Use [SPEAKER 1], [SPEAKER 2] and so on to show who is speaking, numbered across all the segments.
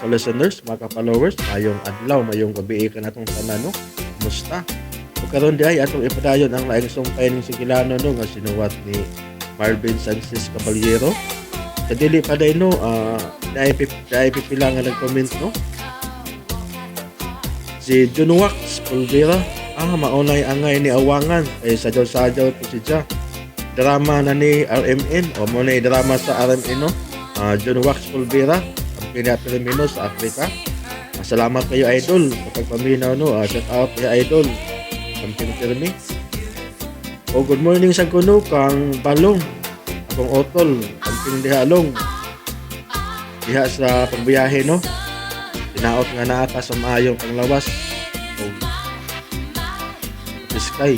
[SPEAKER 1] ka-listeners, mga ka-followers, mayong adlaw, mayong gabi ka natong tanan, no? Kumusta? Ug karon di ay atong ipadayon ang laing sumpay ning Sugilano, no, nga sinuwat ni Marvin Sanchez Caballero. Sa dili pa day, no, naay pipila nga nag-comment, no? Si Junwax Pulvera, maunay angay ni Awangan, ay sadyaw-sadyaw to si Ja. Drama na ni RMN, o mo na drama sa RMN, no? Junwax Pulvera, ang pinapirimino sa Afrika. Salamat kayo, idol, sa pagpaminaw, no? Shout out kay idol, ang pinapirmi. O good morning sa kuno kang Balong, akong otol, ang pingdihalong. Diha sa pagbiyahe, no? Tinaot nga naa ka sa maayong panglawas. O Piskay.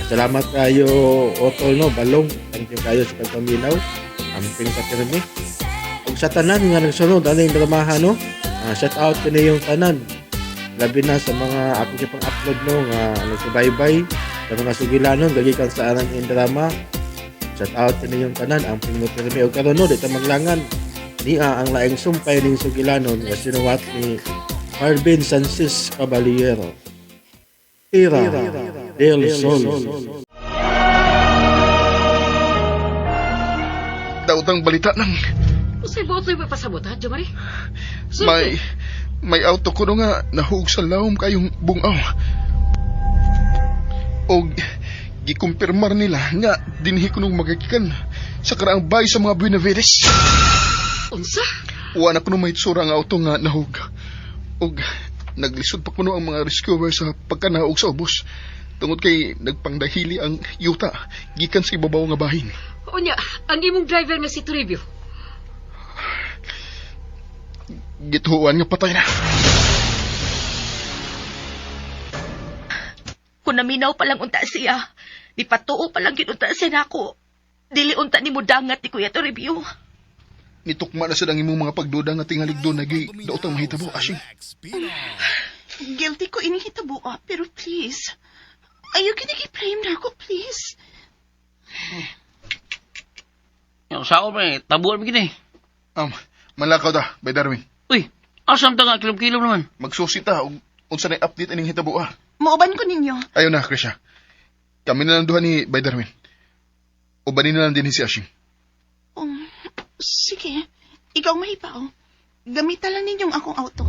[SPEAKER 1] Salamat kayo, otol, no, Balong. Thank you kayo sa pagpaminaw. Amping kapirmi. Ug sa tanan nga nagsunod aning dramahan, no? Shout out kini yung tanan. Labi na sa mga akong gipang-upload, no, nga nagsubaybay sa mga sugilanon gagikan sa arang drama. Shout out kini yung tanan, amping mo pirmi. Ug karon, no, di ta maglangan. Niya ang laing sumpay ning sugilanon nga sinuwat ni Marvin Sanchez Caballero. Tira del Sol.
[SPEAKER 2] Daotang balita nang
[SPEAKER 3] Usay ba utoy pasabot ha, Jomari?
[SPEAKER 2] may auto ko no nga nahug sa lawom kayong bungaw. Og gikumpirmar nila nga dinhi ko nung magagikan sa karaang bay sa mga Buenavides.
[SPEAKER 3] Unsa?
[SPEAKER 2] Wa na kuno may tsura nga auto nga nahug. Og naglisod pa kuno ang mga rescuer sa pagkanaog sa ubos. Tungod kay nagpangdahili ang yuta gikan sa ibabaw nga bahin.
[SPEAKER 3] Unya, ang imong driver nga si Toribio.
[SPEAKER 2] Gituan nga patay na.
[SPEAKER 4] Kung naminaw pa lang unta siya, di patuo pa lang gyud unta siya nako. Dili unta ni mudangat ni Kuya Toribio.
[SPEAKER 2] Nitukma na sad ang imong mga pagduda nga tingalig doon nagi daotang mahitabo, Ashing.
[SPEAKER 5] Guilty ko ining hitabo, pero please. Ayaw kinigi-frame na ako, please.
[SPEAKER 6] Yung sao pa eh, tabuan mo gini.
[SPEAKER 2] Malakaw ta, by Darwin.
[SPEAKER 6] Uy, asam ta nga, kilom-kilom naman.
[SPEAKER 2] Magsusi ta og unsa na update ining hitabo ah.
[SPEAKER 5] Muuban ko ninyo.
[SPEAKER 2] Ayaw na, Krisha. Kami na lang duha ni by Darwin. Ubanin na lang din si Ashing.
[SPEAKER 5] Sige. Ikaw mahipaw. Gamita lang ninyong akong auto.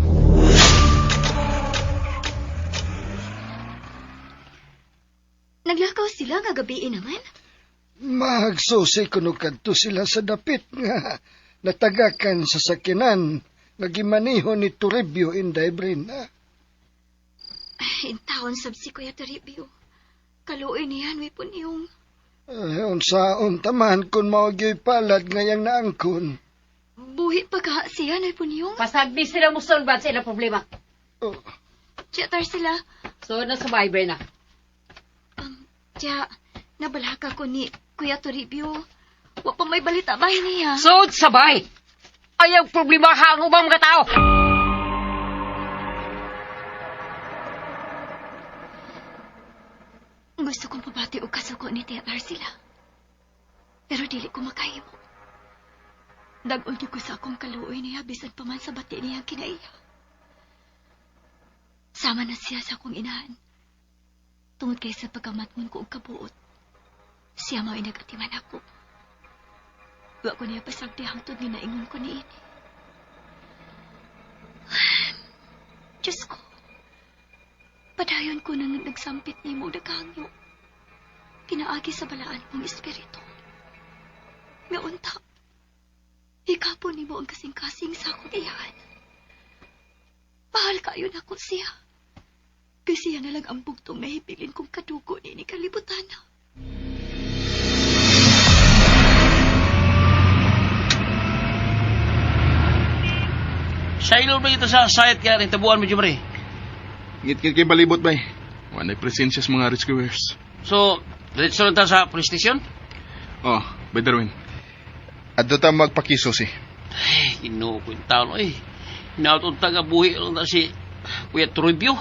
[SPEAKER 7] Naglakaw sila nga gabi naman.
[SPEAKER 8] Magsusi kuno kadto sila sa dapit nga natagakan sa sakinan nga gimaniho ni Toribio Inday Brina.
[SPEAKER 7] Ay, intaon sab si Kuya Toribio. Kaluoy niya, may punyong.
[SPEAKER 8] Ay, unsaon taman kun mao gyoy palad ngayang naangkon.
[SPEAKER 7] Buhi pa ka siya, nay punyong.
[SPEAKER 3] Pasagdi sila mo solve sa ilang problema.
[SPEAKER 8] Oh,
[SPEAKER 7] Tiya, sila.
[SPEAKER 3] So, nasa bahay na.
[SPEAKER 7] Tiya, nabalaka ko ni Kuya Toribio. Wa pa may balita ba niya?
[SPEAKER 3] Sud sa bahay! Ayaw problema ha ang ubang mga tao!
[SPEAKER 7] Gusto kong pabati og kasuko ni Tia Tarsila. Pero dili ko makahimo. Dag-on ko sa akong kaluoy niya bisan pa man sa bati niya kinaiya. Sama na siya sa akong inahan. Tungod kay sa pagkamatngon ko og kabuot. Siya mao'y nag-atiman ako. Wa ko niya pasagdi hangtod nga naingon ko niini. Diyos ko, padayon ko nang nagsampit nimo daghangyo. Pinaagi sa balaan mong espiritu. Nga unta, hikapon nimo ang kasing-kasing sa akong iyahan. Mahal kayo nako siya. Kasi siya na lang ang bugtong nahibilin kong kadugo ni kalibutan.
[SPEAKER 6] Sa ilo ba ito sa site kaya rin tabuan mo, Jumari?
[SPEAKER 2] Ngit-ngit kay balibot bay. Wala presensya sa mga rescuers.
[SPEAKER 6] So, diretso lang ta sa police station?
[SPEAKER 2] Oh, by Darwin. Adto ta magpakisusi.
[SPEAKER 6] Ay, ginoo ko yung tao, eh. Inautong nga buhi lang ta si Kuya Toribio.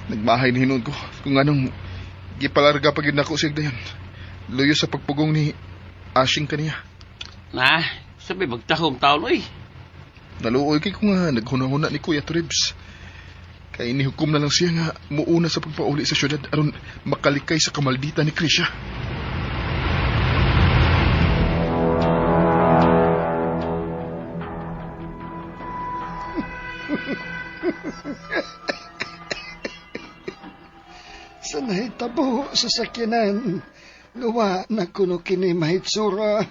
[SPEAKER 2] Nagmahay ni hinuon ko kung anong gipalarga pa gyud nako siya dayon. Luyo sa pagpugong ni Ashing kaniya.
[SPEAKER 6] Na, sabi magtahom tao, eh.
[SPEAKER 2] Naluoy kay ko nga naghuna-huna ni Kuya Toribs. Kay nihukom na lang siya nga muuna sa pagpauli sa syudad aron makalikay sa kamaldita ni Krisha.
[SPEAKER 8] Sa nahitabo sa sakyanan, gawa na kuno kini mahitsura,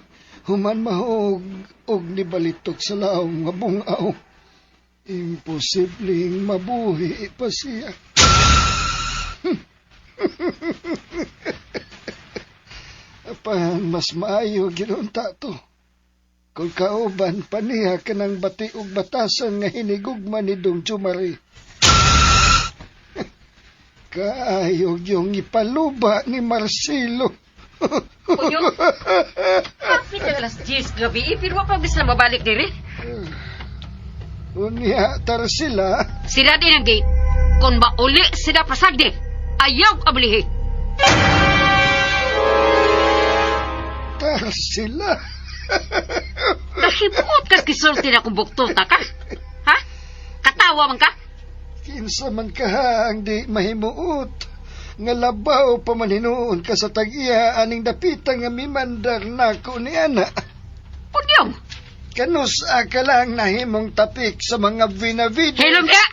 [SPEAKER 8] human mahog og nibalitok sa laom nga bungaw. Imposibleng mabuhi pa siya. Apan mas maayo ginunta to. Kung kauban pa niya kanang bati og batasan nga hinigugma ni Dong Jumari. Kaayog yung ipaluba ni Marcelo.
[SPEAKER 3] Punyo, kapit ang alas 10 gabi, pero wa pa sila mabalik diri.
[SPEAKER 8] Unya, tar sila.
[SPEAKER 3] Sila din ang gate. Kung mauli sila pasagdi, ayaw ablihi.
[SPEAKER 8] Tar sila.
[SPEAKER 3] Nahimuot ka kisulti na kung buktuta ka. Ha? Katawa man ka?
[SPEAKER 8] Kinsa man ka ang di mahimuot. Nga labaw pa man hinuon ka sa tag-iya aning dapita nga mimandar nako ni ana.
[SPEAKER 3] Punyong!
[SPEAKER 8] Kanus ka lang nahimong tapik sa mga binavid.
[SPEAKER 3] Hilom ka!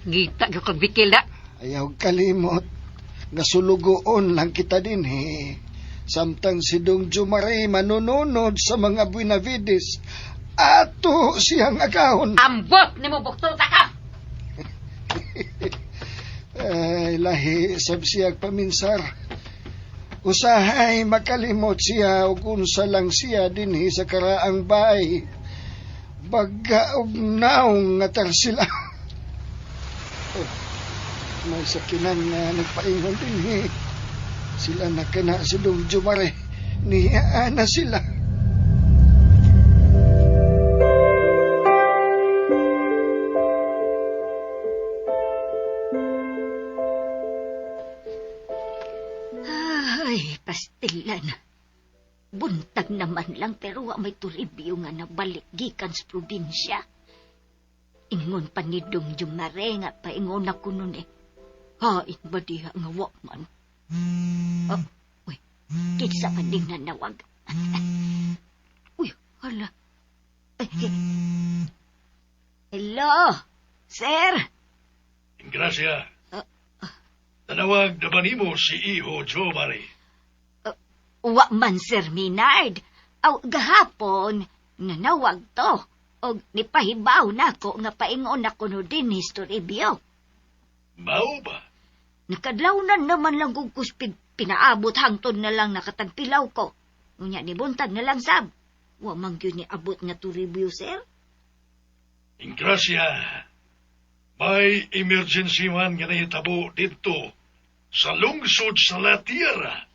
[SPEAKER 3] Ngita ka kag bikil na.
[SPEAKER 8] Ayaw kalimot. Nga sulugoon lang kita din he. Samtang si Dong Jumare manununod sa mga Buenavides, ato siyang agahon.
[SPEAKER 3] Ambot ni mo buktuta ka!
[SPEAKER 8] Ay, lahi, sab siya paminsar. Usahay makalimot siya ug unsa lang siya dinhi sa karaang baay. Bagga og naong nga sila. Oh, may sakinan nga nagpaingon dinhi. Sila na kana si Dong Jumare. Niya na sila.
[SPEAKER 7] Ay, pastilan. Buntag naman lang pero wa may Toribio nga nabalik gikan sa probinsya. Ingon pa ni Dong Jumare nga paingon ako nun eh. Hain ba diha nga wa man? Oh, uy, kinsa man ding nanawag. Uy, hala. Ay, hello, sir.
[SPEAKER 9] Gracia. Nanawag na ba nimo si Iho Jomari?
[SPEAKER 7] Wa man, Sir Minard. Aw, gahapon, nanawag to. Og nipahibaw nako nga paingon ako no din ni Toribio.
[SPEAKER 9] Mao ba?
[SPEAKER 7] Nakadlawnan naman lang kong kuspig pinaabot hangtod na lang nakatagpilaw ko. Unya ni buntag na lang sab. Wa man gyud ni abot nga Toribio, sir.
[SPEAKER 9] Gracia, may emergency man nga nahitabo dito sa lungsod sa La Tierra.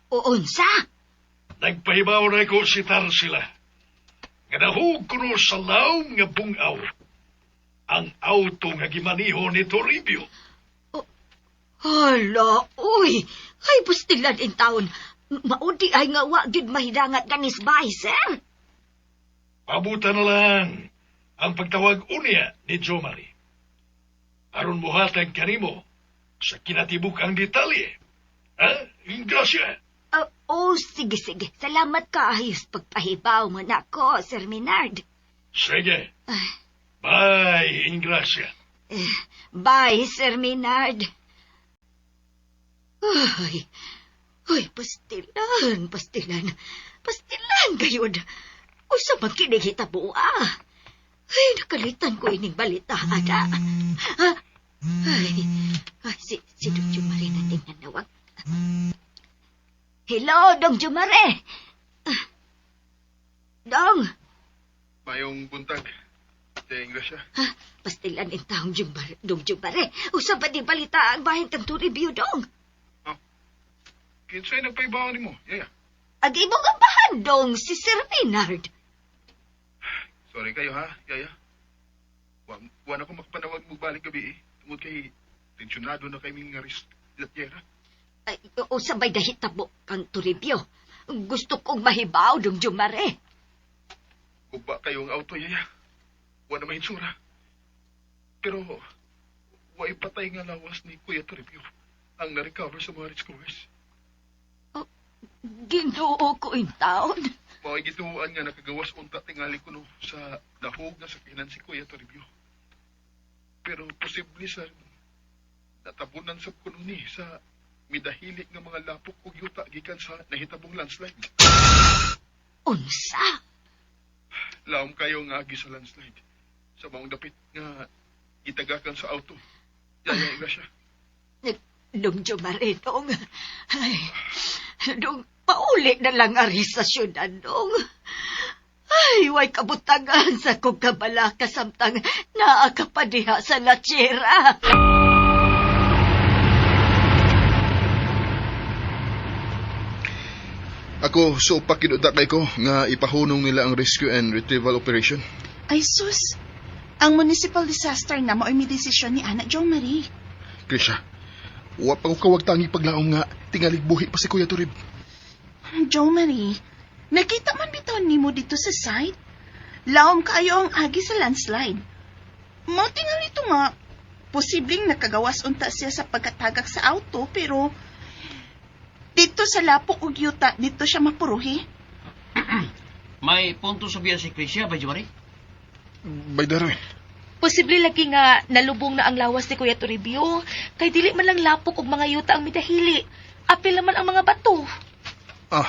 [SPEAKER 7] O, unsa?
[SPEAKER 9] Nagpahibaw na ko si Tarsila. Nga nahug kuno sa laom nga bungaw. Ang auto nga gimaniho ni Toribio.
[SPEAKER 7] Hala, uy! Ay, pustilan in taon. Maudi ay nga wa gyud mahidangat ganis bay, sir.
[SPEAKER 9] Pabutan na lang ang pagtawag unya ni Jomari. Aron muhatag kanimo sa kinatibuk ang detalye. Ha? Gracia.
[SPEAKER 7] Oh, sige, sige. Salamat ka ayos pagpahibaw mo nako, Sir Minard.
[SPEAKER 9] Sige. Bye, Ingracia.
[SPEAKER 7] Bye, Sir Minard. Ay, ay, pastilan, pastilan. Pastilan gayud. Usa man kini hitabo, ah. Ay, nakalitan ko ining balita, ada. Ah, ay, ay, si Dong Jumare na ding nanawag. Hello, Dong Jumare. Ah, Dong,
[SPEAKER 2] Mayong buntag. Te Ingracia.
[SPEAKER 7] pastilan in taong Jumare, Dong Jumare. Usa ba di balita ang bahin kang Toribio, Dong?
[SPEAKER 2] Kinsay nagpaibaw nimo? Yaya.
[SPEAKER 7] Ang imong ambahan, Dong, si Sir Maynard.
[SPEAKER 2] Sorry kayo ha, Yaya. Wa na ko makapanawag mo balik gabi eh. Tungod kay tensyonado na kay ming nga La Tierra.
[SPEAKER 7] Ay, usa ba'y dahitabo kang Toribio? Gusto kong mahibaw, Dong Jumare.
[SPEAKER 2] Guba kayo ang auto, Yaya. Wa na mahitsura. Pero, way patay nga lawas ni Kuya Toribio ang na-recover sa mga rescuers.
[SPEAKER 4] Oh, Ginoo ko in taon.
[SPEAKER 2] Mao'y gituan nga nakagawas unta tingali kuno sa dahog nga sakinan si Kuya Toribio. Pero posible sa natabunan sa kuno ni sa midahili nga mga lapok ug yuta gikan sa nahitabong landslide.
[SPEAKER 4] Unsa?
[SPEAKER 2] Laom kayo nga agi sa landslide. Sa maong dapit nga gitagakan sa auto. Yaya Iglesia.
[SPEAKER 4] Dong Jumaridong. Ay, dong pauli na lang ari sa syudad, dong. Ay, way kabutangan sa kong kabalaka samtang naa ka pa diha sa latsera.
[SPEAKER 2] Ako, so pakinuda kay ko nga ipahunong nila ang rescue and retrieval operation.
[SPEAKER 5] Ay sus, ang municipal disaster na mao'y may desisyon ni Ana Jo Marie.
[SPEAKER 2] Krisha, wa pa ko kawag tangi paglaom nga tingalig buhi pa si Kuya Torib.
[SPEAKER 5] Jo Marie, nakita man bitaw nimo dito sa site. Laom kayo ang agi sa landslide. Mao tingali ito nga, posibleng nakagawas unta siya sa pagkatagak sa auto pero dito sa lapok ug yuta dito siya mapuruhi.
[SPEAKER 6] May punto sa biya si Krisha, ba, Jomari?
[SPEAKER 2] By Darwin.
[SPEAKER 4] Posible lagi nga nalubong na ang lawas ni Kuya Toribio, kay dili man lang lapok og mga yuta ang midahili. Apil naman ang mga bato.
[SPEAKER 2] Ah,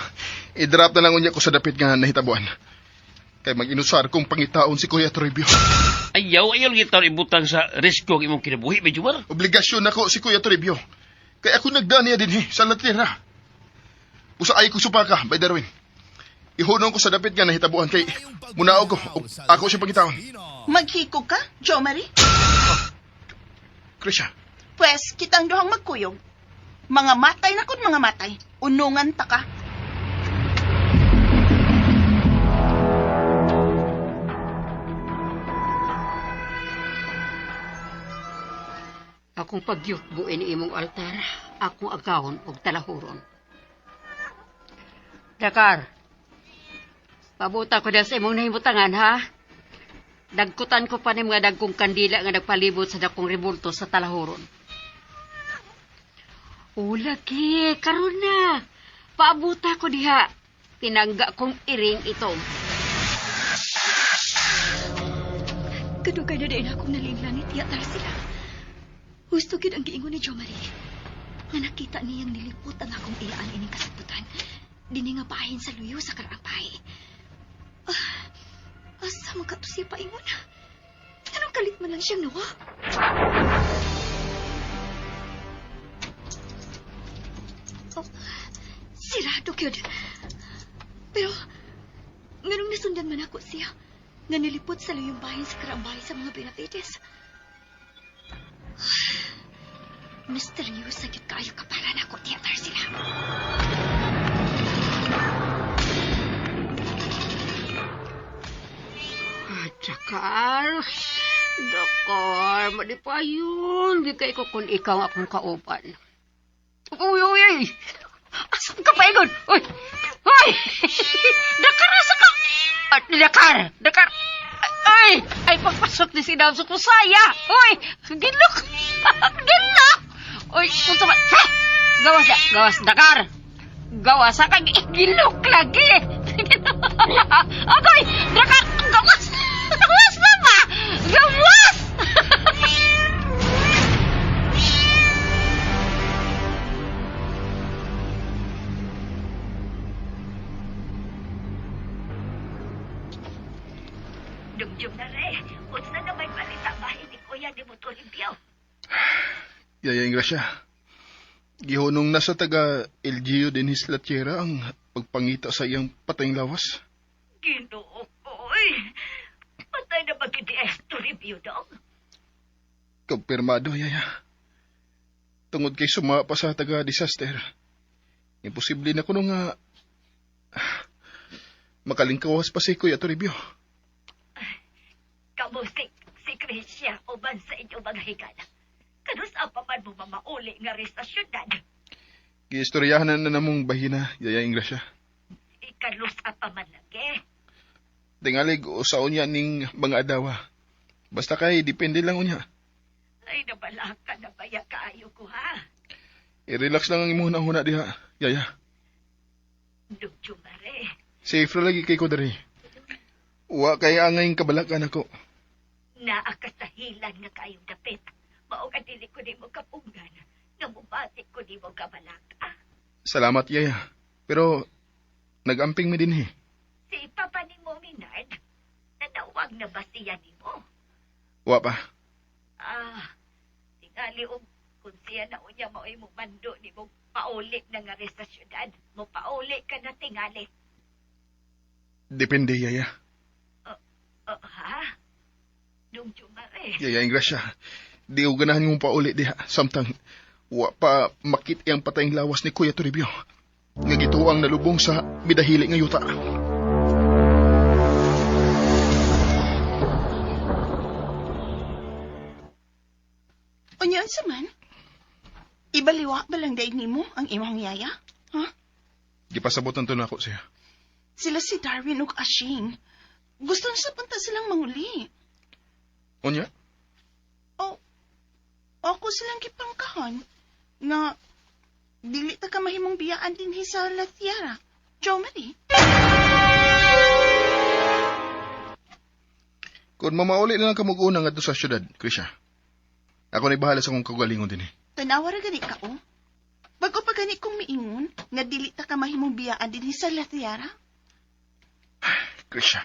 [SPEAKER 2] i-drop na lang unya ko sa dapit nga nahitabuan. Kay mag-inusar kong pangitaon si Kuya Toribio.
[SPEAKER 6] Ayaw, ayaw lagi taon ibutang sa risko ang imong kinabuhi, ba, Jomar?
[SPEAKER 2] Obligasyon nako si Kuya Toribio. Kay ako nagdaan niya din sa latira. Usa ay ko supaka, by Darwin. Ihunong ko sa dapit nga nahitabuan kay munaog ko. Ako siya pangitaon.
[SPEAKER 5] Maghiko ka, Jo Marie?
[SPEAKER 2] Krisha,
[SPEAKER 5] Pwes, kitang duhang magkuyog. Mga matay na kun mga matay. Unungan ta ka.
[SPEAKER 3] Akong pagyutbuin imong altar, akong agawon og talahuron. Dakar, pabuta ko na sa imong nahimutangan, ha? Dagkutan ko pa ni mga dagkong kandila nga nagpalibot sa dakong rebulto sa talahuron. Ulaki, karon na. Paabuta ko diha. Tinangga kong iring ito.
[SPEAKER 7] Kadugay na din akong nalinglan ni Tia Tarsila. Husto gyud ang giingon ni Jo Marie. Nga nakita niyang nilipot ang akong iyaan ining kasabutan. Dini nga bahin sa luyo sa karaang bahay. Ah, asa man kato siya paingon? Anong kalit man lang siyang nawa? Oh, sirado gyud. Pero, nganong nasundan man ako siya, nga nilipot sa luyong bahin sa karaang bahay sa mga Benavides. Misteryosa gyud kaayo kapara nako, Tia Tarsila.
[SPEAKER 3] Ah, Dakar. Dakar, malipayon. Di kay ko kung ikaw ang akong kauban. Uy, uy, uy. Asa ka paingon? Uy, uy. Dakar, asa ka? Ah, Dakar, Dakar. Ay, ay, pagpasok ni si Damso Kusaya. Uy, ginlok. Ginlok. Uy, punta ba? Ha? Gawas, gawas, Dakar. Gawas, sa kag gilok lagi. Agoy, Dakar, gawas. Gawas na ba? Gawas!
[SPEAKER 4] Dumdum na re. Unsa na may balita bahin ni Kuya ni Toribio?
[SPEAKER 2] Yaya Ingracia. Gihunong na sa taga LGU din his Latiera ang pagpangita sa iyang patayng lawas.
[SPEAKER 4] Ginoo ko, oy. Patay na ba gid ni Toribio dong?
[SPEAKER 2] Kumpirmado, Yaya. Tungod kay suma pa sa taga disaster. Imposible na kuno nga makalingkawas pa si Kuya Toribio.
[SPEAKER 4] Kamo si Krisha uban sa inyong mga higala. Kanus pa man mo mamauli nga rin sa syudad.
[SPEAKER 2] Giistoryahan na namong bahina, Yaya Ingracia.
[SPEAKER 4] Ikalus pa man lagi.
[SPEAKER 2] Tingalig usa unya ning mga adawa. Basta kay depende lang unya.
[SPEAKER 4] Ay, nabalaka na baya kaayo ko, ha?
[SPEAKER 2] I-relax lang ang imong hunahuna diha, Yaya.
[SPEAKER 4] Dong Jomari,
[SPEAKER 2] Safe ra lagi kay ko diri. Wa kay angay kabalakan ako.
[SPEAKER 4] naa ka sa hilan nga kaayong dapit. Mao nga dili ko nimo kapungan, nga mubati ko nimo kabalaka.
[SPEAKER 2] Salamat, Yaya. Pero nagamping mi dinhi.
[SPEAKER 4] Si Papa nimo, Minard, nanawag na ba siya nimo?
[SPEAKER 2] Wa pa.
[SPEAKER 4] Ah, tingali og kung siya na unya mao'y mo mando nimo pauli na nga rin sa syudad. Mo pauli ka na tingali.
[SPEAKER 2] Depende, Yaya.
[SPEAKER 4] Oh, ha? Dong Jomari.
[SPEAKER 2] Yaya, Ingrasya. Di ko ganahan mong pauli diha. Samtang wa pa makit ang patayng lawas ni Kuya Toribio. Nga gituang nalubong sa midahili nga yuta.
[SPEAKER 5] Unya unsa man? Ibaliwa ba lang daig nimo ang imong yaya? Ha?
[SPEAKER 2] Gipasabotan to nako siya.
[SPEAKER 5] Sila si Darwin ug Ashing. Gusto na sa punta silang manguli.
[SPEAKER 2] Unya?
[SPEAKER 5] O, ako silang gipangkahan nga dili ta ka mahimong biyaan dinhi sa La Tierra. Jo Marie.
[SPEAKER 2] Kung mamauli na lang ka mag-una ngadto sa syudad, Krisha. Ako na bahala sa kong kagalingon din eh.
[SPEAKER 5] Tanawa ra gani ka o. Bago pa gani kong miingon nga dili ta ka mahimong biyaan dinhi sa La Tierra.
[SPEAKER 2] Krisha.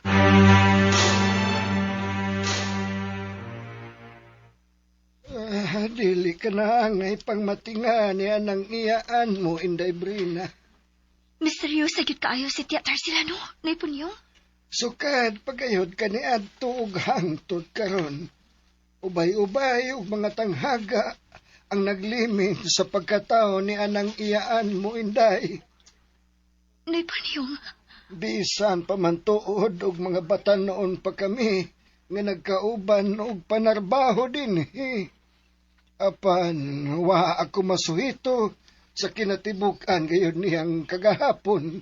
[SPEAKER 8] Ah, dili ka na angay pangmatinga ni anang iyaan mo, Inday Brina.
[SPEAKER 7] Misteryosa gyud kaayo si Tia Tarsila, no? Nay Punyong?
[SPEAKER 8] Sukad pagayod ka ni adto ug hangtod karon. Ubay-ubay ug mga tanghaga ang naglimin sa pagkatao ni anang iyaan mo, Inday.
[SPEAKER 7] Nay Punyong?
[SPEAKER 8] Bisan pa man tuod og mga bata noon pa kami nga nagkauban og panarbaho dinhi. Apan wa ako masuhito sa kinatibuk-an gayud niyang kagahapon.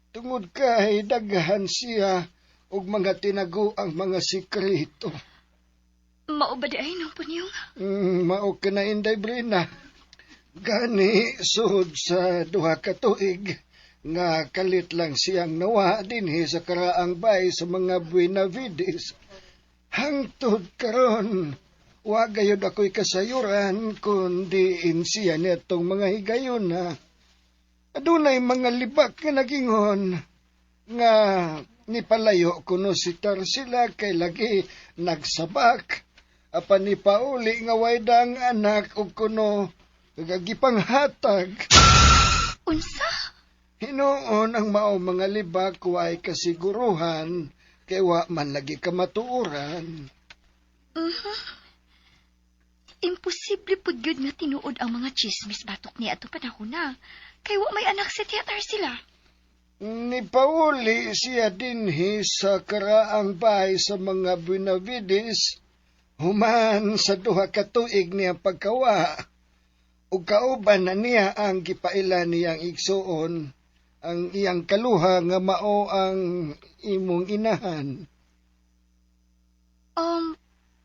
[SPEAKER 8] Tungod kay daghan siya og mga tinago ang mga sikreto.
[SPEAKER 7] Mao ba di ay, no, Punyong?
[SPEAKER 8] Mao ka na, Inday Brina. Gani sud sa duha ka tuig nga kalit lang siyang nawa dinhi sa karaang bay sa mga Buenavides. Hangtod karon, wa gayud ako'y kasayuran kun diin siya netong mga higayon na. Adunay mga libak nga nagingon nga nipalayo kuno si Tarsila kay lagi nagsabak apan nipauli nga waydang anak ug kuno gipanghatag.
[SPEAKER 7] Unsa?
[SPEAKER 8] Hinuon ang mao mga libak way kasiguruhan kay wa man lagi kamatuoran.
[SPEAKER 7] Mhm. Imposible pud gyud nga tinuod ang mga chismis batok niya atong panahon na. Kay wa may anak si Tia Tarsila.
[SPEAKER 8] Nipauli siya dinhi sa karaang bahay sa mga Buenavides human sa duha ka tuig niya pagkawa. Ug kauban na niya ang gipaila niyang igsuon ang iyang kaluha nga mao ang imong inahan.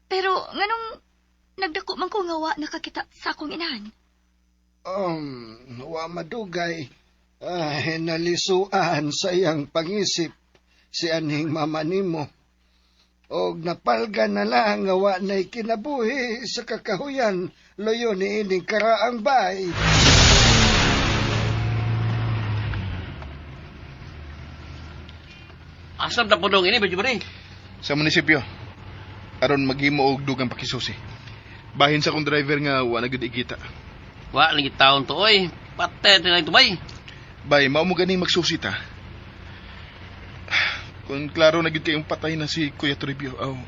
[SPEAKER 7] Pero nganong nagdako man ko nga wa nakakita sa akong inahan?
[SPEAKER 8] Wa madugay. Ay, nalisuan sa iyang pangisip si anhing mama nimo. Og napalga na lang nga wa na'y kinabuhi sa kakahuyan loyo ni ining karaang bay.
[SPEAKER 6] Asam na punong ini, Medyo Marie?
[SPEAKER 2] Sa munisipyo. Aron maghimo og dugang pakisusi. Bahin sa akong driver nga wa na gyud igita.
[SPEAKER 6] Wa lagi taon to, oy. Patay na ito, bay.
[SPEAKER 2] Bay, mao mo ganing magsusi ta. Kung klaro na gyud kayong patay na si Kuya Toribio, aw.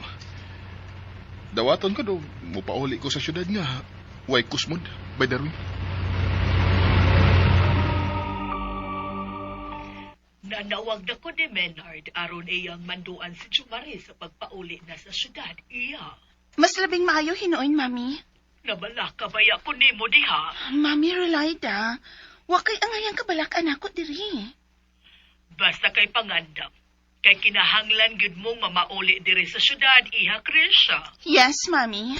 [SPEAKER 2] Dawaton ko do, mupauli ko sa syudad nga. Way kusmod, by Darwin.
[SPEAKER 4] Nanawag na ko ni Menard aron iyang manduan si Jumare sa pagpauli na sa syudad. Iya.
[SPEAKER 5] Mas labing maayo hinuon, Mami.
[SPEAKER 4] Nabalaka ba ko nimo diha?
[SPEAKER 5] Mami, Relaida, wa kay angayang kabalakan ako diri.
[SPEAKER 4] Basta kay pangandam. Kay kinahanglan gyud mong mamauli diri sa syudad, iha Krisha.
[SPEAKER 5] Yes, Mami.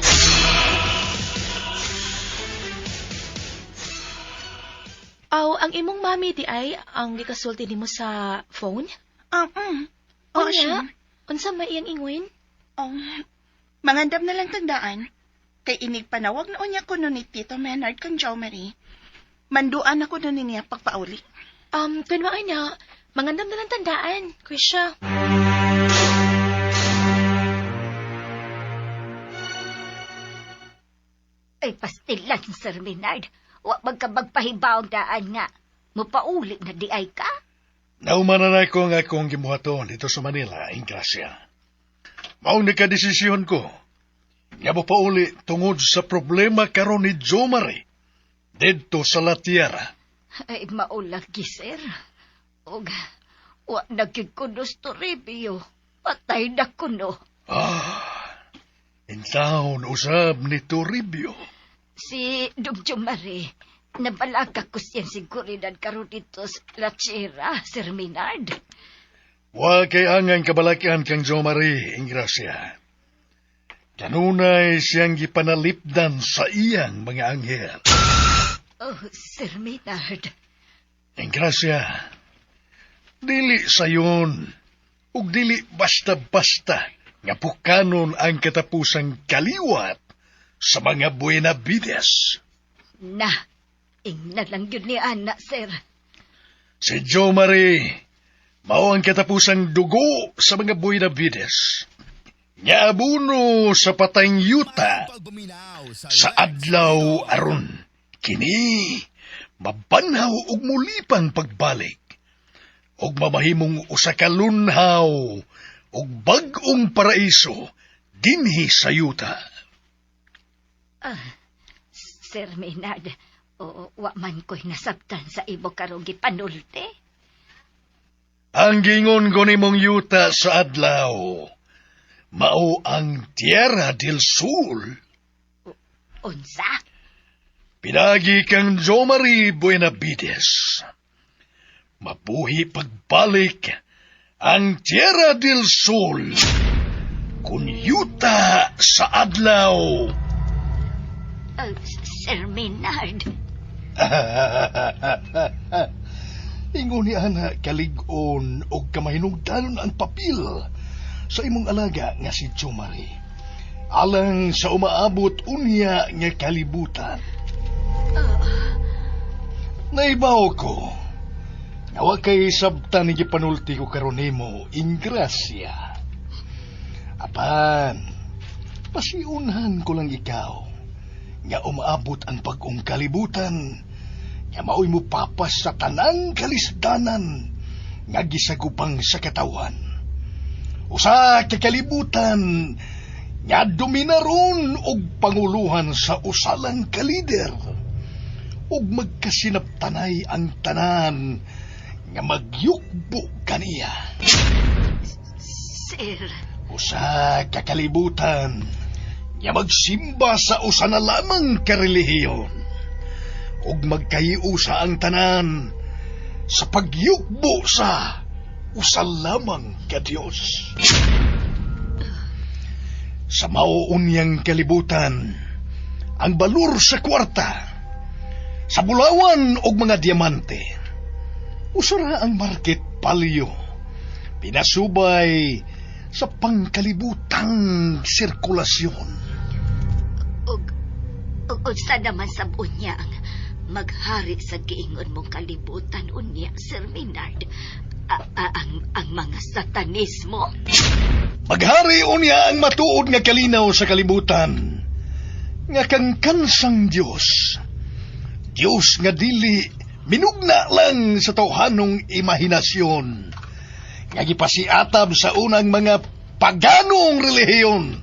[SPEAKER 10] Aw, ang imong mami di ay ang gikasulti nimo sa phone?
[SPEAKER 5] Oo,
[SPEAKER 10] Unya,
[SPEAKER 5] siya.
[SPEAKER 10] Unsa may iyang ingon?
[SPEAKER 5] Mangandam na lang tandaan. Kay inig panawag na unya ko nun ni Tito Menard kang Jo Marie. Manduan ako nun niya pagpauli.
[SPEAKER 10] Kun mao na, mangandam na lang tandaan, Krisha.
[SPEAKER 4] Ay, pastilan, Sir Menard. Wa magkabagpahibaw daan nga. Mupauli na di ay ka.
[SPEAKER 9] Nauman na ko nga akong gibuhaton dito sa Manila, Ingrasya. Maong nakadesisyon ko. Nga mo pauli tungod sa problema karon ni Jo Marie didto sa La Tierra.
[SPEAKER 4] Ay, maulagi, sir. Og, wa na gyud ko Toribio. Patay na kuno.
[SPEAKER 9] Ah, in town usab ni Toribio.
[SPEAKER 4] Si Dong Marie, nabalaka ko siyang siguridad karon dito sa La Tierra, Sir Menard.
[SPEAKER 9] Wa kay angang kabalakan kang Jo Marie, Ingrasya. Kanunay siyang gipanalipdan sa iyang mga anghel.
[SPEAKER 4] Oh, Sir Menard.
[SPEAKER 9] Ingrasya, dili sayon, ug dili basta-basta nga pukanon ang katapusang kaliwat sa mga Buenavides.
[SPEAKER 4] Na, ingna lang yun ni Ana, sir.
[SPEAKER 9] Si Jo Marie, mao ang katapusang dugo sa mga Buenavides. Nga abuno sa patayng yuta sa adlaw aron kini mabanhaw og mulipang pagbalik og mamahimong usa ka lunhaw og bag-ong paraiso dinhi sa yuta.
[SPEAKER 4] Ah, Sir Menard, oo, wa man ko'y nasabtan sa imo karong gipanulte.
[SPEAKER 9] Ang gingon ko nimong yuta sa adlaw, mao ang Tierra del Sol.
[SPEAKER 4] Unsa?
[SPEAKER 9] Pinagi kang Jo Marie Buenavides. Mabuhi pagbalik ang Tierra del Sol kun yuta sa adlaw.
[SPEAKER 4] Sir Menard.
[SPEAKER 9] Ingon ni ana kalig-on og kamahinungdanon ang papel sa imong alaga nga si Jo Marie. Alang sa umaabot unya nga kalibutan. Naibaw ko, nga wa kay sabtan ni gipanulti ko karon nimo, Ingrasya. Apan, pasiunhan ko lang ikaw, nga umaabot ang bag-ong kalibutan, nga maoy mo papas sa tanang kalisdanan, nga gisagupang sa katawan. Usa ka kalibutan, nga dominaron og panguluhan sa usalang kalider, ug magkasinabtanay ang tanan nga magyukbo kaniya.
[SPEAKER 4] Sir.
[SPEAKER 9] Usa ka kalibutan nga magsimba sa usa na lamang ka relihiyon, ug magkahiusa ang tanan sa pagyukbo sa usa lamang ka Dios. Sa mauunyang kalibutan, ang balor sa kwarta, sa bulawan og mga diamante, usara ang market value, pinasubay sa pangkalibutang sirkulasyon.
[SPEAKER 4] Og unsa naman sa unya ang maghari sa giingon mong kalibutan unya, Sir Menard? Ang mga satanismo.
[SPEAKER 9] Maghari unya ang matuod nga kalinaw sa kalibutan, nga kangkansang Dios. Dios nga dili minugna lang sa tawhanong imahinasyon, nga gipasiatab sa unang mga paganong relihiyon,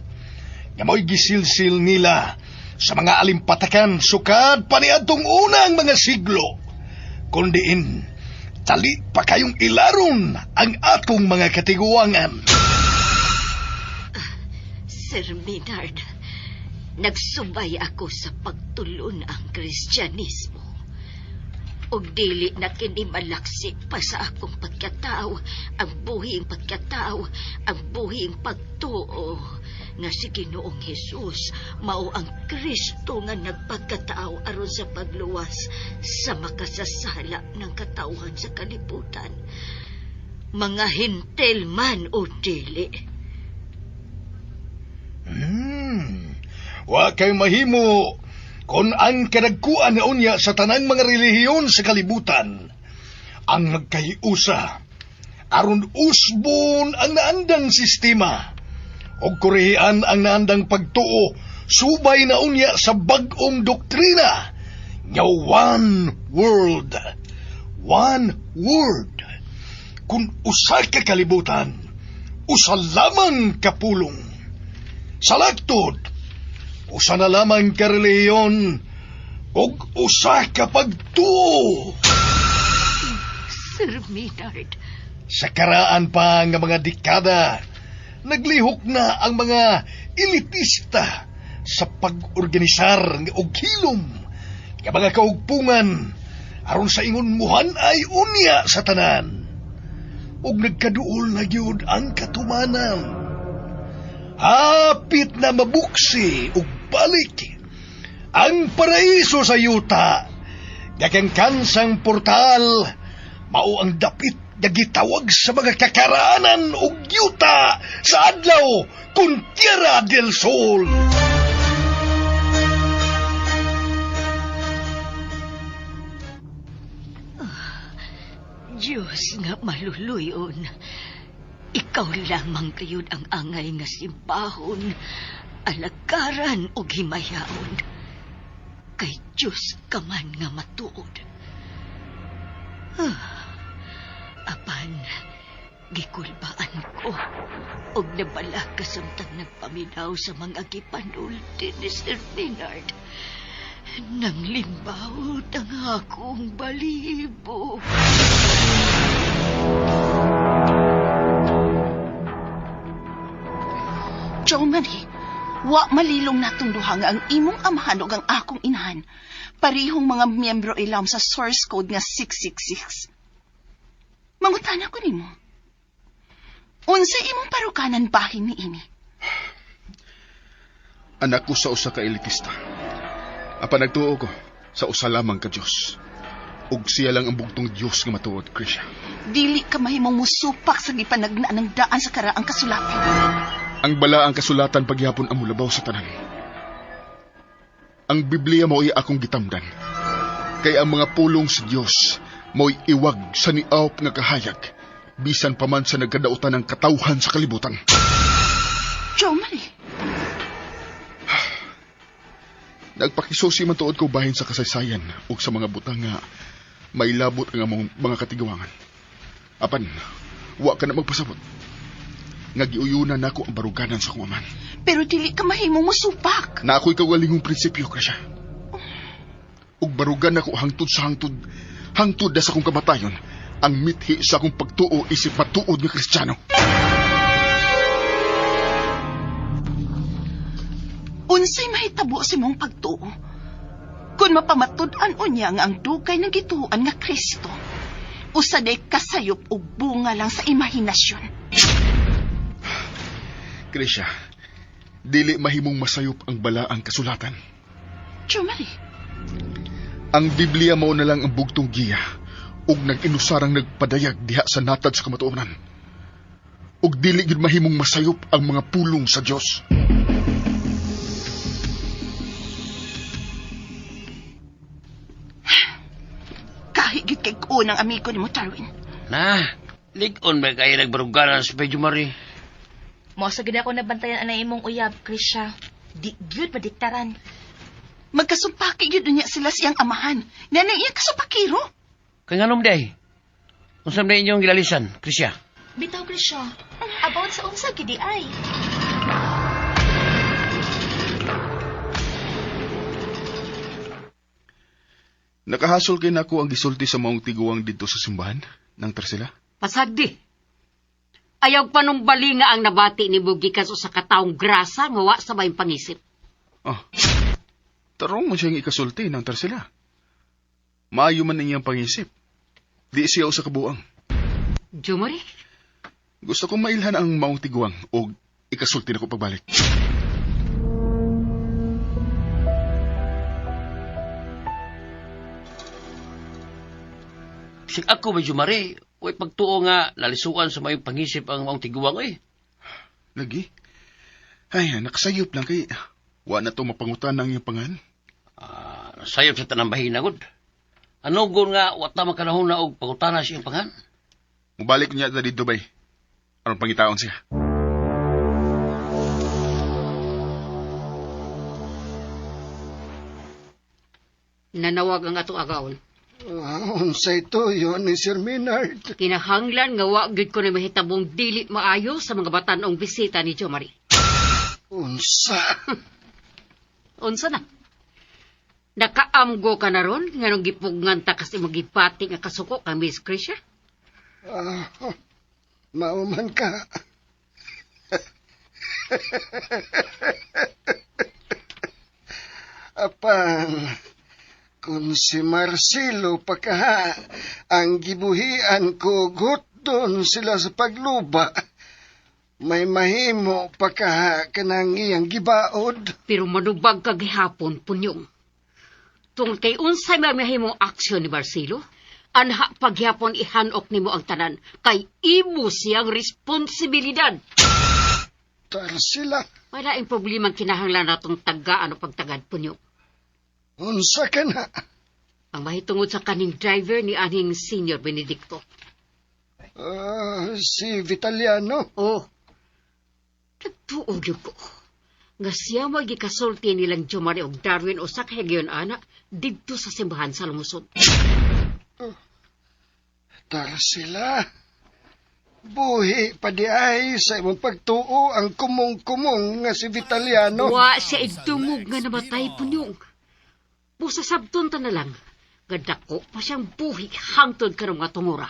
[SPEAKER 9] nga mo'y gisilsil nila sa mga alimpatakan sukad pa niadtong unang mga siglo, kundiin tali pa kayong ilaron ang atong mga katiguangan.
[SPEAKER 4] Sir Menard, nagsubay ako sa pagtulon ang Kristyanismo. Ug dili na kini malaksi pa sa akong pagkatao, ang buhing pagkatao, ang buhing pagtuo nga si Ginoong Hesus mao ang Kristo nga nagpagkatao aron sa pagluwas sa makasasala ng katawhan sa kalibutan. Mga hintil man o dili.
[SPEAKER 9] Wa kay mahimo kon ang kadagkuan na unya sa tanang mga relihiyon sa kalibutan ang magkahiusa aron usbon ang naandang sistema og kurihian ang naandang pagtuo subay na unya sa bag-ong doktrina nga one world, one word. Kung usa ka kalibutan, usa lamang ka pulong. Sa laktod, usa na lamang ka relihiyon ug usa ka pagtuo.
[SPEAKER 4] Sir Maynard.
[SPEAKER 9] Sa karaan pa nga mga dekada, naglihok na ang mga elitista sa pag-organisar og hilom nga mga kaugpungan aron sa ingon muhan ay unya sa tanan. Ug nagkaduol na gyud ang katumanan. Hapit na mabuksi ug balik ang paraiso sa yuta. Gakangkansang portal mao ang dapit nga gitawag sa mga kakaraanan ug yuta sa adlaw kun Tierra del Sol.
[SPEAKER 4] Diyos nga maluluyon, ikaw lamang kayod ang angay nga simbahon, alagaran og himayaon. Kay Diyos ka man nga matuod. Apan, gikulbaan ko og nabalaka samtang nagpaminaw sa mga gipanulti ni Sir Maynard. Nang limbawot ang akong balibo.
[SPEAKER 5] Jo Marie, wa malilong natong duha nga ang imong amahan ug ang akong inahan. Parihong mga miyembro ilam sa source code nga 666. Mangutana ko nimo. Unsay imong parukanan bahin ni ini?
[SPEAKER 2] Anak ko sa usa ka elitista. Apan nagtuo ko sa usa lamang ka Dios. Ug siya lang ang bugtong Dios nga matuod, Krisha.
[SPEAKER 5] Dili ka mahimong musupak sa gipanagna ng daan sa karaang kasulatan.
[SPEAKER 2] Ang balaang kasulatan pagyapon ang mulabaw sa tanan. Ang Biblia mao'y akong gitamdan. Kay ang mga pulong sa Dios mao'y iwag sa niawp nga kahayag, bisan pa man sa nagkadautan ng katawhan sa kalibutan.
[SPEAKER 5] Jo Marie.
[SPEAKER 2] Nagpakisusi man tuod ko bahin sa kasaysayan ug sa mga butang nga may labot ang among mga katigawangan. Apan, wa ka na magpasabot. Nga giuyunan nako ang baruganan sa akong amahan.
[SPEAKER 5] Pero dili ka mahimong musupak.
[SPEAKER 2] Na ako'y kaugalingong prinsipyo, Krisha. Ug barugan nako hangtod sa hangtod, hangtod na sa akong kamatayon, ang mithi sa akong pagtuo isip matuod nga Kristiyano.
[SPEAKER 5] Unsay mahitabo sa imong pagtuo? Kung mapamatud-an unya nga ang dugay ng gituoan nga Kristo, usa day kasayop og bunga lang sa imahinasyon.
[SPEAKER 2] Krisha, dili mahimong masayop ang balaang kasulatan.
[SPEAKER 5] Jo Marie.
[SPEAKER 2] Ang Biblia mao na lang ang bugtong giya ug nag-inusarang nagpadayag diha sa natad sa kamatuoran. Ug dili gyud mahimong masayop ang mga pulong sa Dios.
[SPEAKER 5] Kahit gyud kay ko ng amigo nimo, Darwin.
[SPEAKER 6] Na, lig-on ba kayo nagbaruganan sa Medyo Marie?
[SPEAKER 10] Mao sa gid ako nabantayan anay imong uyab, Krisha. Di gyud madiktaran.
[SPEAKER 5] Magkasumpaki gyud niya sila siyang amahan. Nanay iya kasupakiro.
[SPEAKER 6] Kay nganom day? Unsa man inyong gilalisan, Krisha?
[SPEAKER 10] Bitaw, Krisha. About sa unsa gidi ay.
[SPEAKER 2] Nakahasol kay nako ang gisulti sa maong tiguang didto sa simbahan ng Tarsila.
[SPEAKER 3] Pasagdi. Ayaw pa nung balinga ang nabati ni Bugi gikan sa kataong grasa nga wa sa may pangisip.
[SPEAKER 2] Oh. Tarong mo siyang ikasulti ng Tarsila. Maayo man ang iyang pangisip. Di siya usa ka buang.
[SPEAKER 3] Jomari?
[SPEAKER 2] Gusto kong mailhan ang maong tiguang o ikasulti na ko pagbalik.
[SPEAKER 6] Bisag ako ba, Jumari? Uy, pagtuo nga, nalisuan sa mayong pangisip ang maong tiguang, oy.
[SPEAKER 2] Lagi. Ay, nakasayop lang kay wa na to mapangutan ang iyang pangan.
[SPEAKER 6] Ah, sayop sa tanang bahina, gud. Ano gun nga, wata makanahon na og pangutana sa iyang pangan?
[SPEAKER 2] Mubalik niya ta dito bay. Aron pangitaon siya.
[SPEAKER 3] Nanawag ang atong agawon.
[SPEAKER 8] Unsay tuyo ni Sir Maynard.
[SPEAKER 3] Kinahanglan nga wa gyud ko na mahitabong dili maayo sa mga batan-ong bisita ni Jomari.
[SPEAKER 8] Unsa?
[SPEAKER 3] Unsa na? Nakaamgo ka na ron nganong gipugngan ta kasi magipati nga kasuko kang Miss Krisha?
[SPEAKER 8] Ah, mauman ka. Apan, kung si Marcelo pa kaha, ang gibuhian ko gutdon sila sa pagluba. May mahimo pa kaha kanang iyang gibaod.
[SPEAKER 3] Pero manubag ka gihapon, punyong. Tungod kay unsay may mahimong aksyon ni Marcelo, anha paghapon ihanok nimo ang tanan kay imo siyang responsibilidad.
[SPEAKER 8] Tarsila,
[SPEAKER 3] Wala ang problema ang kinahanglan natong tagaan o pagtagad, punyong.
[SPEAKER 8] unsa ka na?
[SPEAKER 3] Ang mahitungod sa kaning driver ni aning Senior Benedicto.
[SPEAKER 8] Ah, si Vitaliano.
[SPEAKER 3] Oh, nagtuo gyud ko. Nga siya mo gikasulti nilang Jomari og Darwin usa ka higyon ana didto sa simbahan sa lungsod.
[SPEAKER 8] Tarsila. Buhi pa di ay sa imong pagtuo ang kumong-kumong nga si Vitaliano.
[SPEAKER 3] Wa siya igdungog nga namatay punyong. Busa sabton ta na lang. Nga dako pa siyang buhi hangtod karong nga tungura.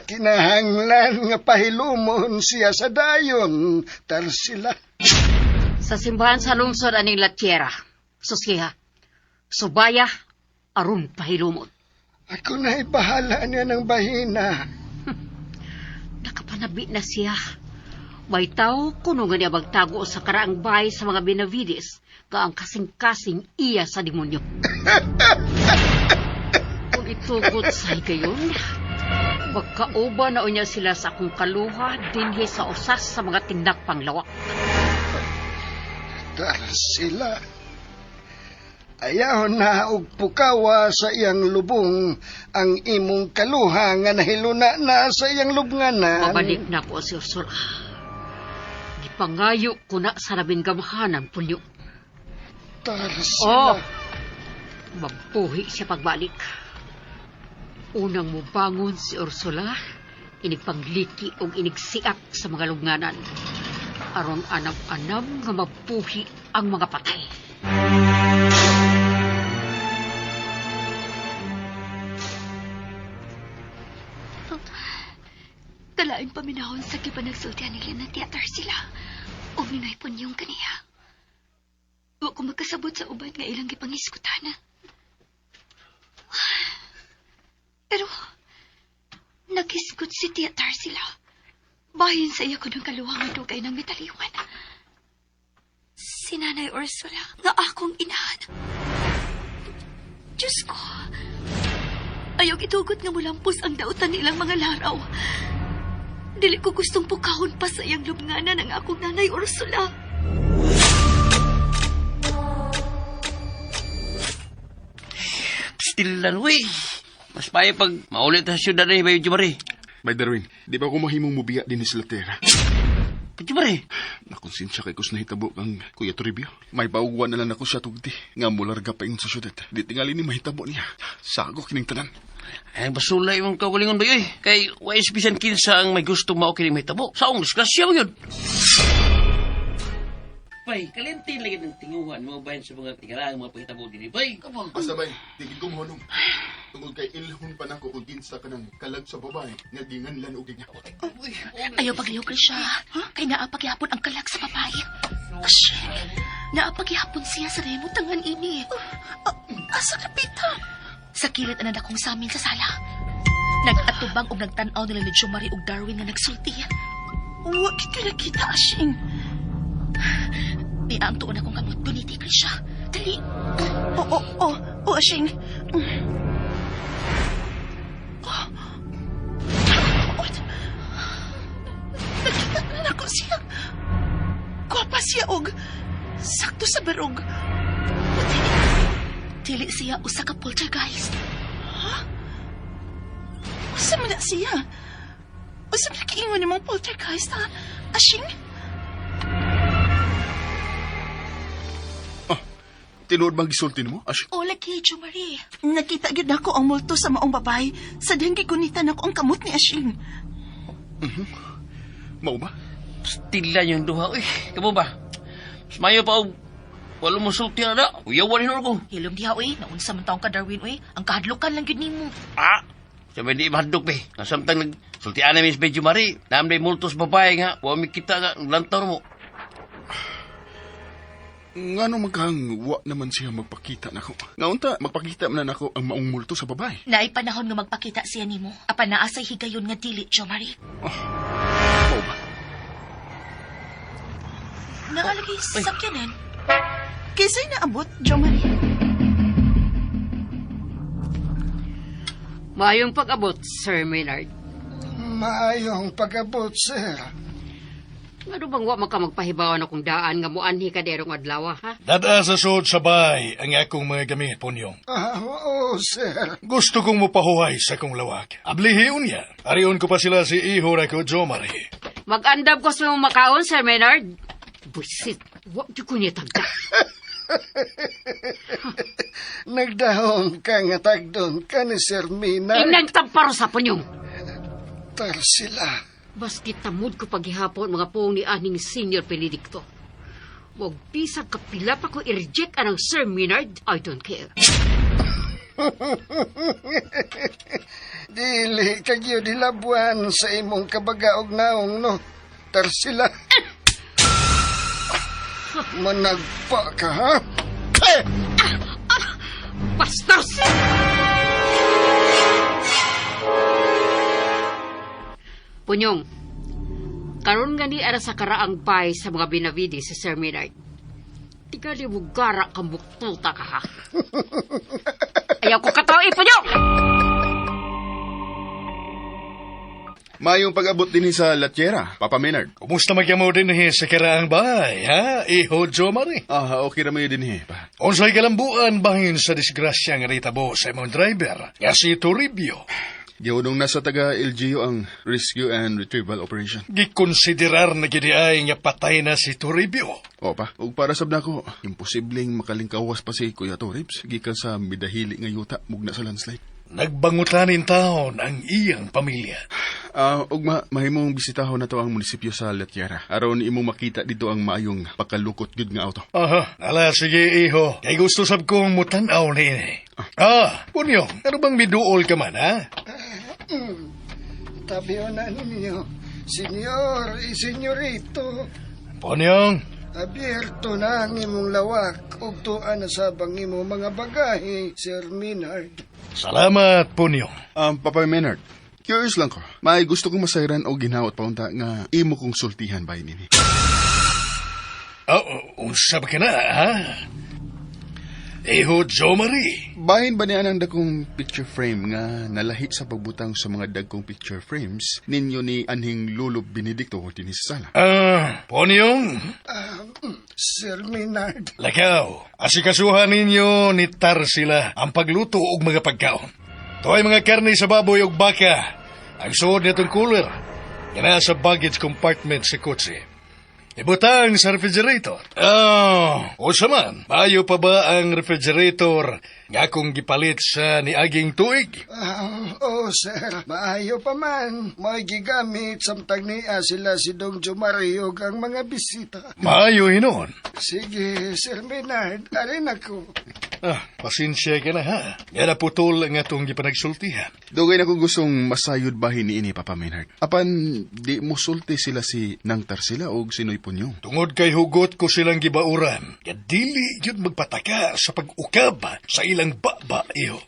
[SPEAKER 8] Kinahanglan nga pahilumon siya sa dayon, Tarsila.
[SPEAKER 3] Sa simbahan sa lungsod aning Latiera. Susiha. Subaya aron pahilumon.
[SPEAKER 8] Ako na'y bahala niya ng bahina.
[SPEAKER 3] Nakapanabi na siya. May tao kuno nga niya magtago sa karaang bahay sa mga Benavides ka ang kasing-kasing iya sa demonyo. Kung itugot sa higayon, magkauba na unya sila sa akong kaluha dinhi sa usas sa mga tindak lawak.
[SPEAKER 8] Tarsila. Ayaw na og pukawa sa iyang lubong ang imong kaluha nga nahiluna na sa iyang lubnganan.
[SPEAKER 3] Mabalik na ko si Ursula. Gipangayo ko na sa labing gamhanan punyo.
[SPEAKER 8] Tarsila.
[SPEAKER 3] Oh, mabuhi siya pagbalik. Unang mubangon si Ursula, inigpangliki og inigsiak sa mga lubnganan. Aron anam-anam nga mabuhi ang mga patay.
[SPEAKER 7] Kalaing paminahon sa kipanagsultihan nila na theater sila. O Ninoy Punyong kaniya. Wa ko magkasabot sa uban nga ilang gipangiskutan. Pero, naghisgot si theater sila. Bahin sa iya ko ng kaluha nga dugay ng mitaliwan. Si Nanay Ursula, nga akong inahan. Diyos ko, ayaw itugot nga mulampos ang dautan nilang mga laraw. Dili ko gustong pukahon pa sa iyang lubnganan ang akong nanay Ursula.
[SPEAKER 6] Still wey. Mas maayo pag maulit sa syudad ni Bayo Jumari.
[SPEAKER 2] Bay Darwin, di ba ko mahimong mubiya din sila tera?
[SPEAKER 6] Jumari,
[SPEAKER 2] Nakonsensya kay kus nahitabo kang Kuya Toribio. May baugwa na lang ako siya tugti. Nga mularga pa ingon sa syudad. Di tingali ni mahitabo niya. Sago kining tanan.
[SPEAKER 6] ay basula imong kaugalingon ba eh. Kay wa bisan kinsa ang may gusto mao kining mahitabo. Saong disgrasya mo yun. Bay, kalintin lagi ng tinguhan mo bahin sa mga tingaraang mga pahitabo dinhi bay. Come on.
[SPEAKER 2] Basta bay, tigil kong honong. Tungod kay ilhon pa nako kung kinsa ka ng kalag sa babae nga ginganlan og ginya.
[SPEAKER 10] Ayaw paglihok siya. Kay naa pagyapon ang kalag sa babae. Oh, shit. Naapagihapon siya sa nahimutangan ini.
[SPEAKER 5] Asa ka, Pita?
[SPEAKER 10] Sa kilid ang akong samin sa sala. Nag-atubang og nagtan-aw nila ni Jomari og Darwin nga nagsulti.
[SPEAKER 5] Wa gid ko nakita, Ashing.
[SPEAKER 10] Niya ang tuon akong kamot. Guniti, Krisha. Dali.
[SPEAKER 5] Oo, Ashing. Oh. Oh. Nakita na nako siya. Gwapa siya og sakto sa barog. Puti.
[SPEAKER 10] Dili siya usa ka poltergeist.
[SPEAKER 5] Ha? Usa man na siya? Usa man kiingon nimong poltergeist, ha? Ashing?
[SPEAKER 2] Tinuod bang gisulti nimo, Ashing?
[SPEAKER 10] O, lagi, Jomari.
[SPEAKER 5] Nakita gyud nako ang multo sa maong babae sa dihang gigunitan nako ang kamot ni Ashing.
[SPEAKER 2] Mao ba?
[SPEAKER 6] Stila yung duha, uy. Kamo ba? Mas mayo pa og walo mo sulti na na. Uyawan hinuon ko.
[SPEAKER 10] Hilom diha, uy. Naunsa man taong ka, Darwin, uy. Ang kahadlukan lang gyud nimo.
[SPEAKER 6] Ah! Sa may di mahadlok, be. Nga samtang nagsultian na Miss Medyo Marie, naam day multos babae nga, wa mi kita nga, lantaw mo.
[SPEAKER 2] Ngano magkang wa naman siya magpakita nako. Nga unta magpakita man na nako ang maong multo sa babae.
[SPEAKER 10] Naay panahon nga magpakita siya nimo. Apan naa say higayon nga dili, Jomari.
[SPEAKER 2] Mao ba?
[SPEAKER 10] Naalagay sa sakyanan.
[SPEAKER 5] Kinsay naabot, Jomari?
[SPEAKER 3] Maayong pag-abot, Sir Maynard.
[SPEAKER 8] Maayong pag-abot, sir.
[SPEAKER 3] Ngano bang wa man ka magpahibawan akong daan nga muanhi ka derong adlaw, ha?
[SPEAKER 9] Dada sa suod sa bay ang akong mga gamit, Ponyong.
[SPEAKER 8] Ah, oo, sir.
[SPEAKER 9] Gusto kong mupahuway sa akong lawak. Ablihiun niya. Arion ko pa sila si iho ra ko, Jomari.
[SPEAKER 3] Mag-andam ko sa imong makaon, Sir Maynard. Buisit, wa di ko niya tagda.
[SPEAKER 8] Nagdahom ka nga tagdon ka ni Sir Maynard.
[SPEAKER 3] Ingnan tamparo sa Punyong.
[SPEAKER 8] Tarsila.
[SPEAKER 3] Baski tamod ko paghihapon mga puong ni aning Senior Benedicto. Wag bisag kapila pa ko i-reject anang Sir Maynard, I don't care.
[SPEAKER 8] Dili ka gyud hilabuan sa imong kabagaog naong, no. Tarsila. Managpa ka, ha? Eh!
[SPEAKER 3] Bastos! Punyong, karon nga ni ara sa karaang bay sa mga binabidi si Sir Maynard. Tigali mo gara kang buktuta ka, ha? Ayaw ko katao, Punyong!
[SPEAKER 2] Mayong pag-abot din sa Latiera, Papa Maynard.
[SPEAKER 9] Kumusta magyamo din sa karaang bahay, ha? Iho, Jomari.
[SPEAKER 2] Ah, okay ra mayo din pa.
[SPEAKER 9] Unsay kalambuan bahin sa disgrasya nga ritabo sa imong driver, nga si Toribio.
[SPEAKER 2] Gihunong nasa taga LGU ang Rescue and Retrieval Operation.
[SPEAKER 9] Gikonsiderar na gid ay nga patay na si Toribio.
[SPEAKER 2] O pa, ug para sab nako, imposibleng makalingkawas pa si Kuya Toribs gikan sa midahili nga yuta mugna sa landslide.
[SPEAKER 9] Nagbangutanin taon ang iyang pamilya.
[SPEAKER 2] Ug mahimong bisitahon na to ang munisipyo sa Latiera. Aron imong makita dito ang maayong pagkalukot gyud nga auto.
[SPEAKER 9] Aha, ala sige iho. Kay gusto sab kong mutan-aw niini. Ah, Punyong, ano bang miduol ka man, ha?
[SPEAKER 8] Tabi na ninyo, senyor y senyorito.
[SPEAKER 9] Punyong,
[SPEAKER 8] Abierto na ang imong lawak ug tuan na sabang imong mga bagahe, Sir Maynard.
[SPEAKER 9] Salamat, Punyong.
[SPEAKER 2] Papa Maynard, curious lang ko. May gusto kong masayran o ginawat paunta nga imo kong sultihan ba nini.
[SPEAKER 9] Oh, unsa ba ka na, ha? Iho, Jo Marie.
[SPEAKER 2] Bahin ba niya ang dagkong picture frame nga nalahi sa pagbutang sa mga dagkong picture frames ninyo ni anhing Lolo Benedicto dinhi sa sala?
[SPEAKER 9] Ah, Ponyong.
[SPEAKER 8] Sir Maynard.
[SPEAKER 9] Lakaw, asikasuhan ninyo ni Tarsila ang pagluto og mga pagkaon. Tuay mga karne sa baboy ug baka. Ang suod nitong cooler. Nga sa baggage compartment sa kotse. Ibutang sa refrigerator. Oh, usa man, maayo pa ba ang refrigerator nga akong gipalit sa niaging tuig?
[SPEAKER 8] Oh, sir, maayo pa man. May gigamit samtang niya sila si Dong Jomario ug ang mga bisita.
[SPEAKER 9] Maayo hinon.
[SPEAKER 8] Sige, Sir Maynard, arin ako.
[SPEAKER 9] Ah, pasensya ka na ha. Nga naputol ang atong gipanagsultihan.
[SPEAKER 2] Dugay na kong gustong masayod bahin niini, Papa Maynard. Apan, di mo sulti sila si Nang Tarsila o si Noy Punyong.
[SPEAKER 9] Tungod kay hugot ko silang gibauran, nga dili yun magpataka sa pag-ukab sa ilang baba iyo.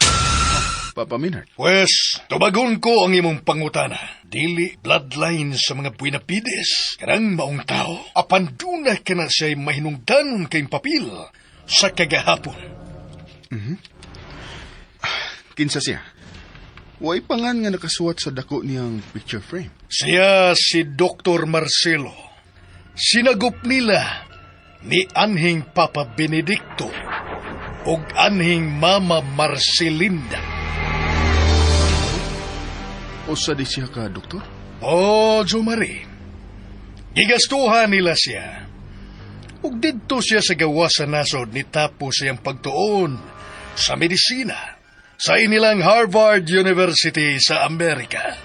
[SPEAKER 2] Papa Maynard?
[SPEAKER 9] Pwes, tubagon ko ang imong pangutana. Dili bloodline sa mga Buenafides, kanang maong tao. Apan duna ka na siya'y mahinungdanon kay papel sa kagahapon.
[SPEAKER 2] Kinsa siya? Way pangan nga nakasuwat sa dako niyang picture frame.
[SPEAKER 9] Siya si Dr. Marcelo. Sinagup nila ni anhing Papa Benedicto ug anhing Mama Marcelinda.
[SPEAKER 2] Usa di siya ka, doktor?
[SPEAKER 9] O, Jomari. Gigastuhan nila siya. Ug didto siya sa gawas sa nasod ni tapos siyang pagtuon sa medisina sa inilang Harvard University sa Amerika.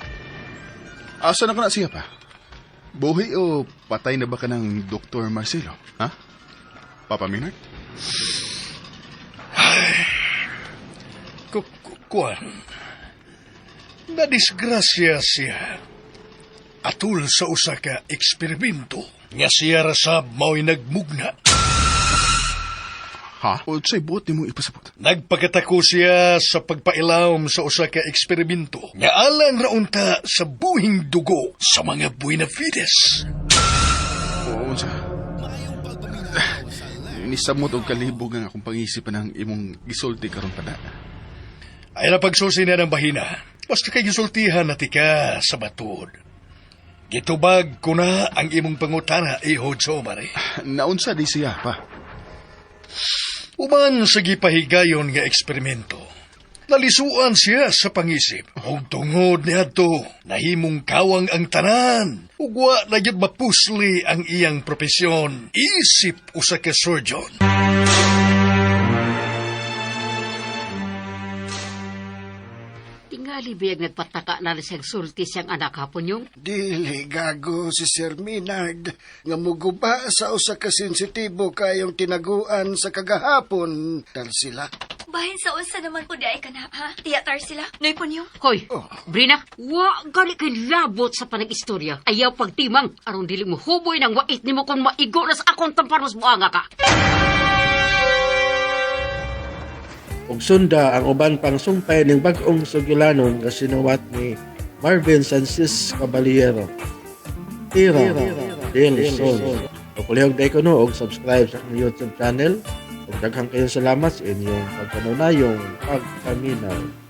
[SPEAKER 2] Asa na ka na siya pa? Buhi o patay na ba ka ng Dr. Marcelo? Ha? Papa Maynard?
[SPEAKER 9] Kuan. Nadisgrasya siya. Atul sa usa ka eksperimento nga siya rasab mao'y nagmugna.
[SPEAKER 2] Ha? O sa'y buot nimo ipasabot?
[SPEAKER 9] Nagpakatako siya sa pagpailawom sa usa ka eksperimento nga alang ra unta sa buhing dugo sa mga Buenafides.
[SPEAKER 2] Oo, unsa? Nisamot og kalibog ang akong pangisipan ng imong gisulti karon pada.
[SPEAKER 9] Ay na pagsusi na ng bahina. Basta kay gisultihan na tika sa batud. Gitubag ko na ang imong pangutana, iho Jomari.
[SPEAKER 2] Naunsa di siya pa?
[SPEAKER 9] Uman sa gipahigayon nga eksperimento. Nalisuan siya sa pangisip. Ug tungod niadto, nahimong kawang ang tanan. Ug wa na gyud mapusli ang iyang propesyon. Isip usa ka surgeon.
[SPEAKER 3] Tingali biyag nagpataka na rin siyang sulti siyang anak hapon yung.
[SPEAKER 8] Dili gago si Sir Maynard nga muguba sa usa ka sensitibo kayong tinaguan sa kagahapon, Tarsila.
[SPEAKER 7] Bahin sa unsa naman po di ay ka na, ha? Tiya Tarsila, Noy Punyong.
[SPEAKER 3] Hoy, Brina, wa gali kay labot sa panag-istorya. Ayaw pagtimang, aron dili mo huboy ng wait nimo kung maigo na sa akong tamparos buanga ka.
[SPEAKER 1] Ug sunda ang uban pang sumpay ning bag-ong sugilanon nga sinuwat ni Marvin Sanchez Caballero. Tira del Sol. O kulihog day kuno og subscribe sa akong YouTube channel. Ug daghang kayong salamat sa inyong pagkanunayong pagpaminaw.